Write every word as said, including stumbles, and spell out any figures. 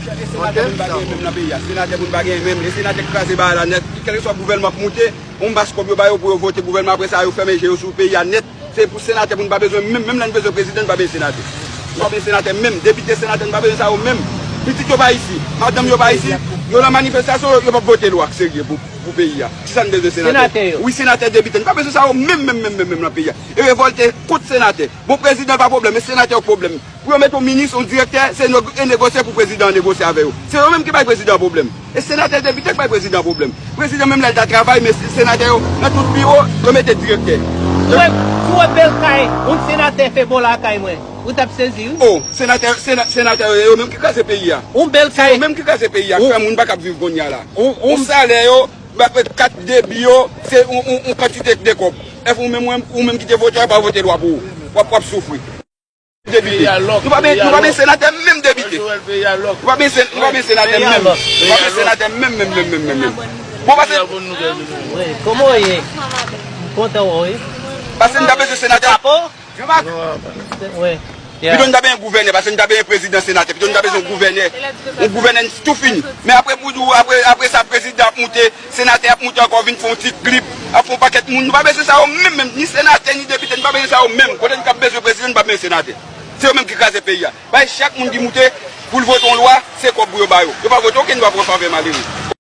Senatè pou n pa genyen menm nan peyi a. Senatè pou n pa genyen menm. E senatè k kraze bagay la nèt. Kèlkeswa gouvènman k moute, yon mas kòb yo ba yo pou yo vote gouvènman. Apre sa, yo fèmen je yo sou peyi a nèt. Se pou senatè pou n pa bezwen menm. Menm lè n bezwen prezidan, n pa bezwen senatè. N pa bezwen senatè menm. Depite, senatè, n pa bezwen sa yo menm. Pitit yo pa isi. Madanm yo pa isi. Yo nan manifestasyon, yo, yo p ap vote lwa k serye pou, pou peyi a. Kisa n bezwen senatè? Senatè yo. Wi, senatè, depite. N pa bezwen sa yo menm, menm, menm, menm, menm nan peyi a. E revòlte kont senatè. Bon, prezidan pa pwoblèm, men senatè yo k pwoblèm. Pou yo mete yon minis, yon direktè, se nego-, e negosye pou prezidan an negosye avè yo. Se yo menm ki bay prezidan an pwoblèm. E senatè, depite k bay prezidan an pwoblèm. Prezidan menm lè l ta travay, men se-, senatè yo, nan tout biwo, yo mete direktè. Si w wè, si w wè bèl kay yon senatè fè bò lakay mwen, ou t ap sezi, wi. O, senatè, sena-, senatè yo, yo menm ki kraze peyi a. Yon bèl kay. Se yo menm ki kraze peyi a, k fè moun pa kab viv kounye a la. Yon, yon salè yo, ba-, kat debi yo, se yon, yon, yon kantite de kòb. Èske ou menm, ou menm ki te vote a, pa vote lwa pou ou. W ap, w ap soufri. Depite. Nou pa ben, nou pa ben senatè menm depite. Nou pa ben sen-, nou pa ben senatè menm. Nou pa ben senatè menm, menm, menm, menm, menm, menm. Bon, pase. Wi, kòman w ye? M kontan wè w, wi. Pase n ta bezwen senatè. Chapo? Wi. Pito n ta ben yon gouvènè, pase n ta ben yon prezidan senatè. Pito n ta bezwen yon gouvènè. Yon gouvènè tou fini. Men apre pou di w, apre, apre sa, prezidan ap moute, senatè ap moute ankò, vin fè yon ti klip, ap fè yon pakèt moun. Nou pa bezwen sa yo menm, menm. Ni senatè, ni depite, nou pa bezwen sa yo menm. Kote n t ap bezwen prezidan, nou pa bezwen senatè. Se yo menm ki kraze peyi a. Bay chak moun ki moute pou l vote yon lwa, se kòb pou yo ba yo. Yo pa vote okenn lwa pou an favè malere.